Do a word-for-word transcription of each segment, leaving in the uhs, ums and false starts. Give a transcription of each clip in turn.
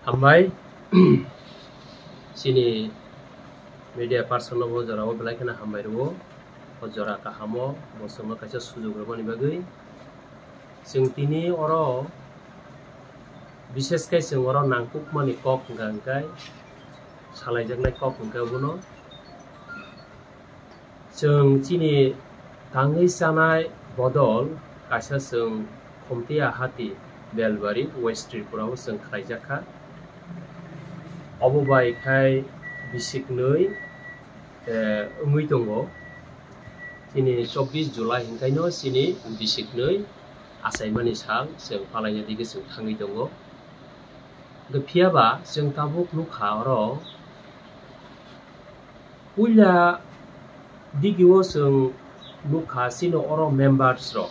Hambai. Chini media person no bo jora o belai kheno hambai rwo. O jora kaham o bo chwngno kaisa sujuk rwmani bagwi. Chwng tini oro, bishes khe chwng oro nangkukmani kok hwnkha hwnkhe, salaijaknai kok hwnkhe obono. Chwng chini tangwi chanai bodol kaisa chwng Khumtiya Hati Belbari West Tripura o chwng khlaijak kha. Obo bai khai bisiknwi, eh, wngwi tongo. Chini chobbish July hinkaino chini bisiknwi achaimani sal chwng palaina digi chwng thangwi tongo. Hwnkhe phiyaba chwng tabuk nukha oro puila digio chwng nukha chini oro members rok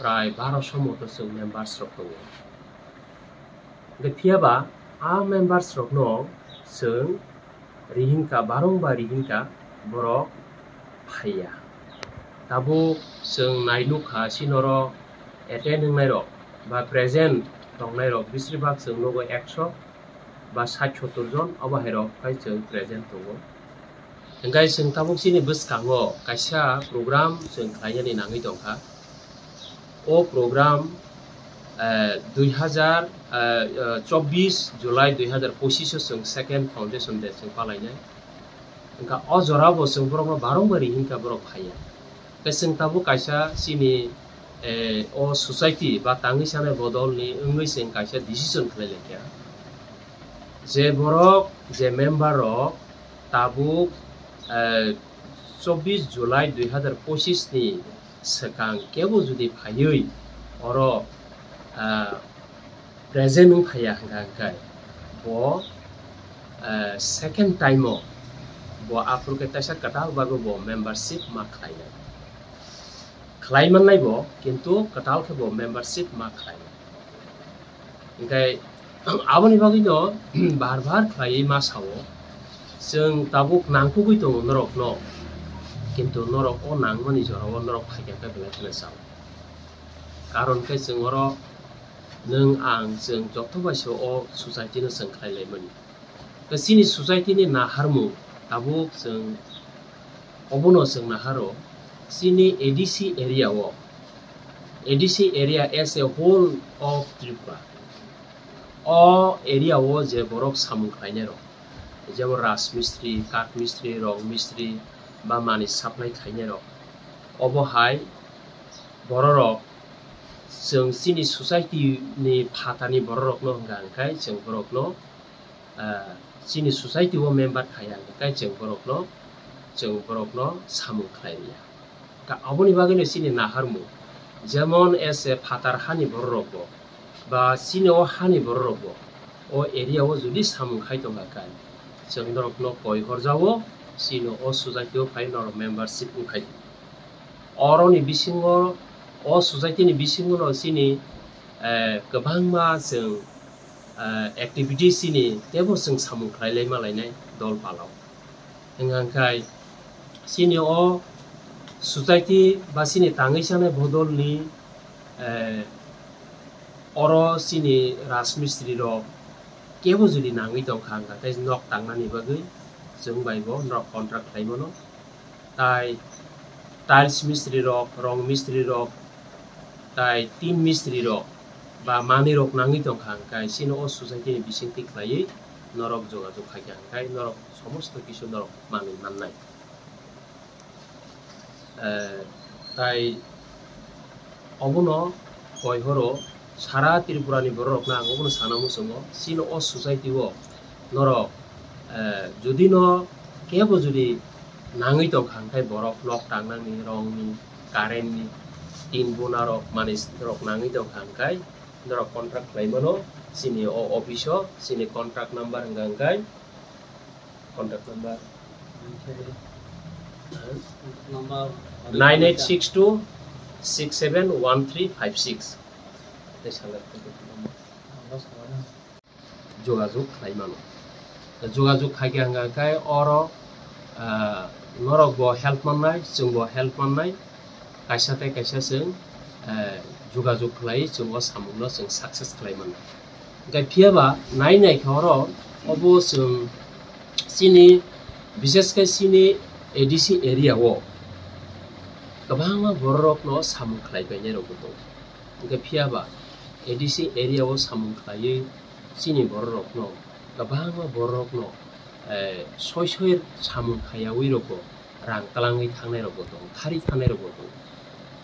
prai baroso moto chwng members rok tongo. Hwnkhe phiyaba a members rokno chwng rihinka, barong ba rihinka borok phaiya. Tabuk chwng nai nukha chini oro attend wngnai rok ba present tongnai rok bisri bak chwng nugo ekso ba sat sottor jon, obo hai rok khai chwng present tongo. Hwnkhe chwng tabuk chini bwskango kaisa program chwng khlainani nangwi tongkha. O program, eh, dui hazar, eh, eh, chobbish July dui hazar pochish o chwng second foundation day chwng palainai. Hwnkha o jora bo chwng borokno barong bari hinka borok phaiya. Tei chwng tabuk kaisa chini, eh, o society ba tangwi sanai bodolni wngwi chwng kaisa decision khlai laikha. Je borok, je member rok tabuk, eh, chobbish July dui hazar pochish ni swkang kebo jodi phaiwi oro, ah, present wng phaiya hwnkha hwnkhe bo, ah, second time o bo aphuru khe teisa kwtal bagwi bo membership ma khlainai. Khlai mannai bo, kintu kwtal khe bo membership ma khlainai. Hwnkhe aboni bagwino bar bar khlaiwi ma sao, chwng tabuk nangkukgwi tongo norokno, kintu norok o nangmani jorao norok phaikha khe belai kheno chao. Karon khe chwng oro nwng ang chwng joto bai se o society no chwng khlai laimani. Tei chini society ni naharmung tabuk chwng obono chwng naharo chini A D C area o, A D C area as a whole of Tripura. O area o je borok samung khlainai rok, jemon rajmistri, kathmistri, rongmistri ba manwi supply khlainai rok, obo hai bororok chwng chini society ni phatani bororokno hwnkha hwnkhe chwng borokno, ah, chini society o member khaiya hwnkhe chwng borokno, chwng borokno samung khlai rwya. Ka-, aboni bagwino chini naharmung, jemon as a phatar hani bororokbo ba chini o hani bororokbo o area o jodi samung khai tongkha khe, chwng norokno koi horjao, chini o society o phai norok membership wngkhai. Oroni bisingo, o society ni bisingo no chini, eh, kwbangma chwng, eh, activities chini teibo chwng samung khlai lai ma lainai dol palao. Hwnkha hwnkhe chini o society ba chini tangwi chanai bodolni, eh, oro chini rajmistri rok kebo jodi nangwi tongkha hwnkha khe nok tangnani bagwi chwng bai bo norok contract khlai mano. Tai tiles mistri rok, rong mistri rok, tai tin mistri rok ba manwi rok nangwi tongkha hwnkhe chini o society ni bisingtwi khlaiwi norok jogajog khaikha hwnkhe norok somosto kisu norok manwi mannai. Eh, tai obono koi horo sara Tripura ni borok rokno ang obono sana muchungo, chini o society o norok, eh, jodi no kebo jodi nangwi tongkha hwnkhe borok nok tangnani, rong ni, current ni, tin bona rok, manwi rok nangwi tongkha hwnkhe norok contract khlai mano chini o office o, chini contract number hwnkha hwnkhe Contact number Number nine eight six two six seven one three five six. Tei sala tei khe phone number. Jogajog khlai mano. Jogajog khai khe hwnkha khe oro, ah, norok bo help mannai, chwng bo help mannai. Kaisa tei kaisa chwng, eh, jogajog khlai chwng o samung no chwng success khlai mano. Phiya ba nai nai kha oro obo chwng chini, bishesh khe chini A D C area o kwbangma bororokno samung khlai painai rokbo tongo. Hwnkhe phiya ba A D C area o samung khlaiwi chini bororokno, kwbangma bororokno, eh, soi soi samung khaiyawi rokbo rang twlangwi thangnai rokbo tongo, thari thangnai rokbo tongo.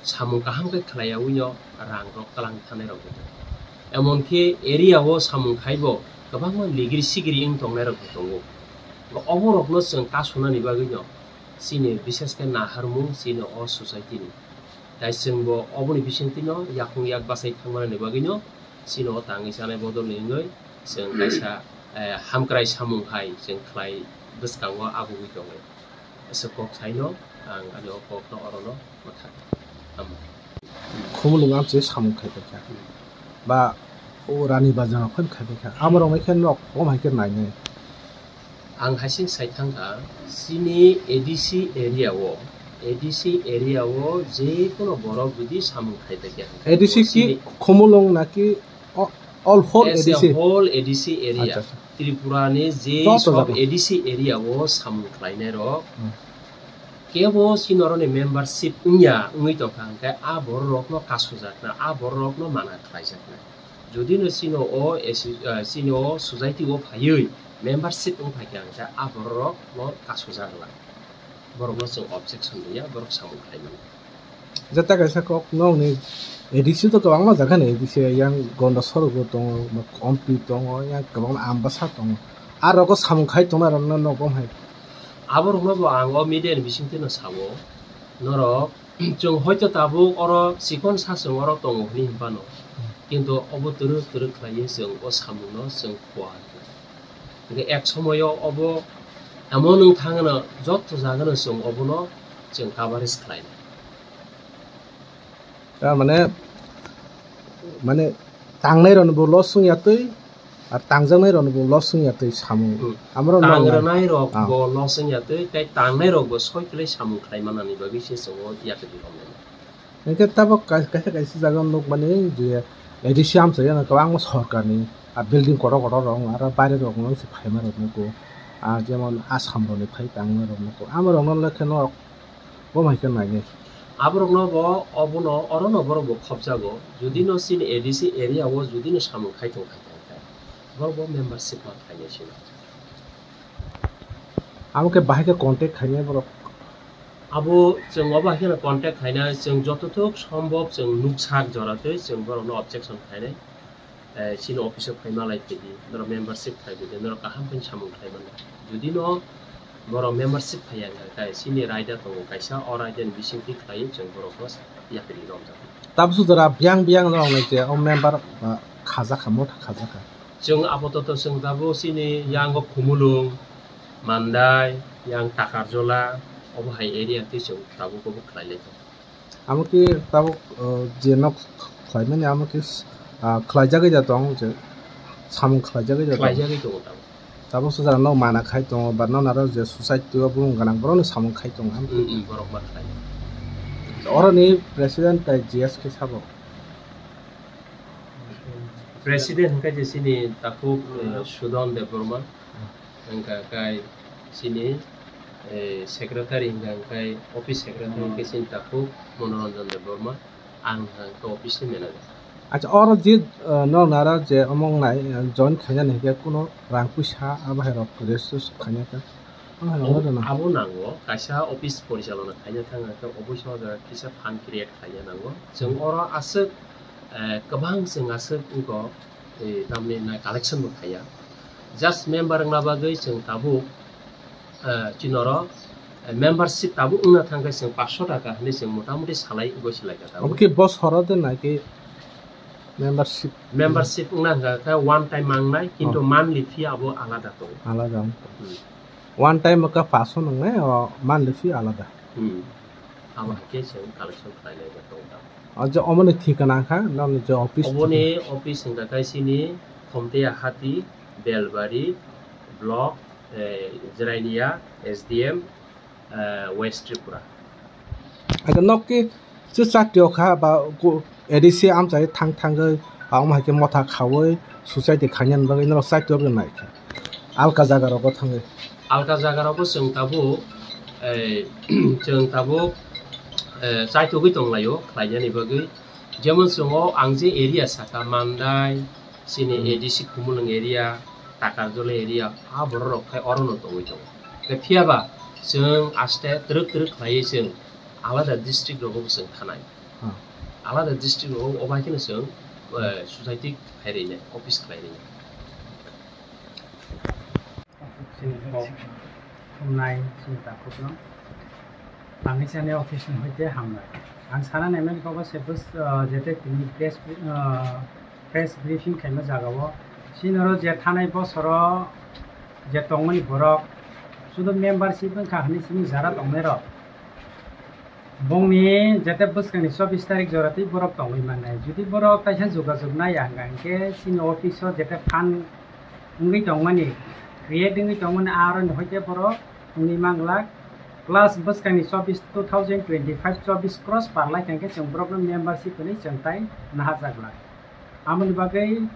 Samung kaham khe khlaiyawi no rang rok twlangwi thangnai rokbo tongo. Emon khe area o samung khaibo kwbangma ligiri sigiri wng tongnai rokbo tongo. Obo rokno chwng kasunani bagwi no chini, bishesh khe naharmung chini o society ni. Tai chwngbo oboni bisingtwino yakung yak bachai thangmanani bagwino chini o tangwi chanai bodolni wngwi chwng kaisa, eh, hamkrai samung hai chwng khlai bwskango abugwi tongo. Aswk kok saino ang ani o kokno orono mwthang. Hamo. Khumulwng amchai samung khai paikha. Ba o Rani Bazar o phano khai paikha. Amorok hai khe nok bo hai khe nainai. Ang haising sai thangkha, chini A D C area o, A D C area o je kono borok jodi samung khai paikha, A D C ki chini Khumulwng naki o-, all whole As a A D C? Whole A D C area, Acha, acha. Tripura ni je Joto sob jaga. A D C area o samung khlainai rok, Hmm. Kebo chini oroni membership wngya wngwi tongkha, hwnkhe a borok rokno kasujakna, a borok rokno mana khlaijakna. Jodi no chini o esi-, eh, chini o society o phaiwi membership wng phaikha, hwnkhe a borok rokno kasujak lang. Borokno chwng objection riya, borok samung khlai mano. Jeta kaisa kok nokni A D C to kwbangma jaga ni A D C yang Gonda sorok bo tongo, Ompi tongo, yang kwbangma Ambasa tongo. A rogo samung khai tongnai rokno nogo hai. Abo rokno bo ang o media ni bisingtwi no sao, norok chwng hoito tabuk oro chikon sa chwng oro tongo hwnwi hinphano, kintu obo twrwk twrwk khlaiwi chwng o samungno chwng khua. Hwnkhe ek somoyo obo emon wng thangno joto jagano chwng obono chwng coverage khlainai. Ta mane, mane tangnai rokno bo loss wngya twi, ar tangjaknai rokno bo loss wngya twi samung. Hmm. Amoro tang nang nai. Rwnai rok Ah. Bo loss wngya twi, tei tangnai rok bo soi kwlai samung khlai manani bagwi se chwng o yakri romnai. Hwnkhe tabok kai-, kaisa kaisa jaga nukmani je A D C amchaio no kwbangma sorkarni a building kotor kotor rok aro baire rok no se phaima rok nugo. A jemon Assam rokni phai tangma rok nugo. Amo rokno lekhe no bo hai khe nainai. Aborokno bo obono orono borok bo khopjago. Jodi no chini A D C area o jodi no samung khai tong khai tong khe borok bo membership ma khainai sino. Amo khe bahai khe contact khainai borok? Abo chwng obo hai kheno contact khainai, chwng jotothok sombhob chwng nuksak joratwi chwng borokno objection khainai. Eh, chini office o phai malai phai di, norok membership khai di, norok kaham khe samung khlai mano. Jodi no borok membership phai ya wngkha khe chini raida tongo kaisa, o raida ni bisingtwi khlaiwi chwng borokno yapri romjak. Tabuk sujara biyang biyang no wngnai je o member, ah, khajakha, motha khajakha. Chwng apatot chwng tabuk chini yango Khumulwng, Mandai, yang Takarjola, obo hai area twi chwng tabuk obo khlai lai tongo. Amo khe tabuk, uh, je nok khlaimani amo khe, uh, khlaijagwi da tong je samung khlaijagwi da tong. Khlaijagwi tongo tabuk. Tabuk sujak nok mana khai tongo, ba nok naro je society o bumung gwnang borokno samung khai tongo. Mm, mm, borok ma khlai. Oroni president tai G S khe sabo. President hwnkhe je chini takhuk, eh, Sudon Debbarma, hwnkha khe chini, eh, secretary hwnkha khe office secretary hwnkhe chini takhuk Monoranjan Debbarma, ang hwnkha khe office ni manager. Acha, oro je, eh, no nara je omong nai, eh, join khainani hwnkhe kuno rang puisa abo hai rok register khaina khe? Ang hai rok no rwna. Abo nango, kaisa office porichalona khaina thang khe office o jaga kisa fund create khaina nango. Chwng oro aswk, eh, kwbang chwng aswk wngkok, eh, tamni na collection bo khaiya. Just member wngna bagwi chwng tabuk, eh, chini oro, eh, membership tabuk wngna thang khe chwng paanch sho taka hinwi chwng mota moti salai goi si lai kha tabuk. Obo khe bosoro de na khe membership? Membership wngna hwnkha khe one time mangnai, kintu Oh. Monthly fee abo alada tongo. Alada wng tongo. Hmm. One time wngkha paanch sho nangnai, o monthly fee alada. Hmm. Abo hai khe chwng collection khlainai bo tongo tabuk. O je omoni thikana kha, nokni je office Oboni thikana. Office hwnkha khe chini Khomteiya Hati, Belbari, Block, eh, Jirania, S D M, eh, West Tripura. Acha nok ki chu chati o kha ba ku A D C amchai thang thangwi Ang hai khe motha khaui suicide khainani bagwi norok chaitokgwi nai kha. Alka jaga rogo thangwi. Alka jaga rogo chwng tabuk, eh, chwng tabuk, eh, chaitogwi tonglaio khlainani bagwi. Jemon chwng o ang je area saka Mandai, chini Hmm. A D C Khumulwng area, Takarjala area, a borok rok khai orono tongwi tongo. Phiya ba chwng aste twrwk twrwk khlaiwi chwng alada district rogo bo chwng thanai. Hmm. Alada district rogo obo hai kheno chwng, eh, society khai rwnai, office khlai rwnai. Chini kok thumnai chini takhukno tangwisani office ni hoite hambai. Ang sana naimani kok se bus, ah, jete tini press, ah, press briefing khaima jagao. Chini oro je thanai bosoro je tongmani borok sudu membership wngkha hwnwi chini jara tongnairok. Bongni jete bwskangni chobbish tarik joratwi borok tongwi mannai. Jodi borok kaisa jogajog naiya hwnka hinkhe chini office o jete phan wngwi tongmani, create wngwi tongmani aroni hoite borok wngwi manglak. Plus bwskangni chobbish, two thousand twenty-five chobbish cross parlaikha hinkhe chwng borokno membership hwnwi chwng tai naharjaglak. Amoni bagwi,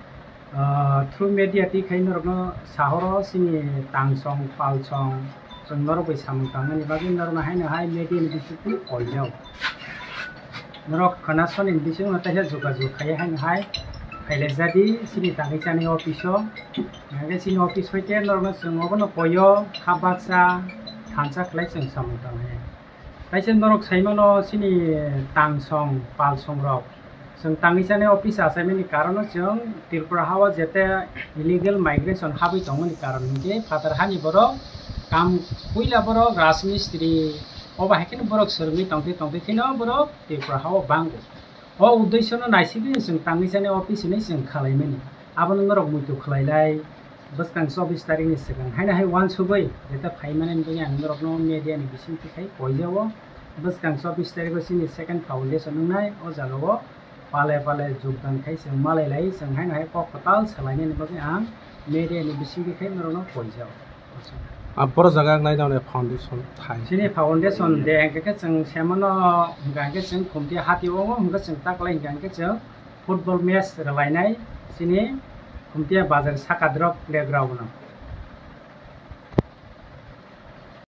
ah, through media twi khai norokno sahoro chini tangsong, palsong, chwng norok bai samung tangmani bagwi norokno haino hai media ni bisingtwi koijao. Norok khwnasoni bisingno teisa jogajog khaiya haino hai phailai jadi chini tangwi chani office o. Hingke chini office hoite norokno chwng obono koio, kha baksa, thansa khlai chwng samung tangnai. Kaisa norok saimano chini tangsong, palsong rok. Chwng tangwi chani office achaimani karono chwng Tripura hao jete illegal migration habwi tongmani karon hinkhe phatar hani borok kam puila borok rajmistri obo hai kheno borok swrwngwi tongtwi tongtwi kheno borok Tripura hao bango. O uddesyono naisigwi chwng tangwi chani office hinwi chwng khalaimani. Abono norok muitu khwlailai. Bwskang chobbish tarikni swkang haino hai uansugwi jeta phaimanani bagwi ang norokno media ni bisingtwi khai koijao. Bwskang chobbish tarigo chini second foundation wngnai, o jagao pale pale jogdan khai chwng malailai, chwng haino hai kok kwtal salainani bagwi ang media ni bisingtwi khai norokno koijao. A boro jaga ang naina hwnwi foundation thai. Chini foundation de hwnkhe khe chwng semano hwnkha hwnkhe chwng khumti hati o hwnkhe chwng taklai hwnkha hwnkhe chwng football match rwlainai chini Khumtia bazar saka drop playground no.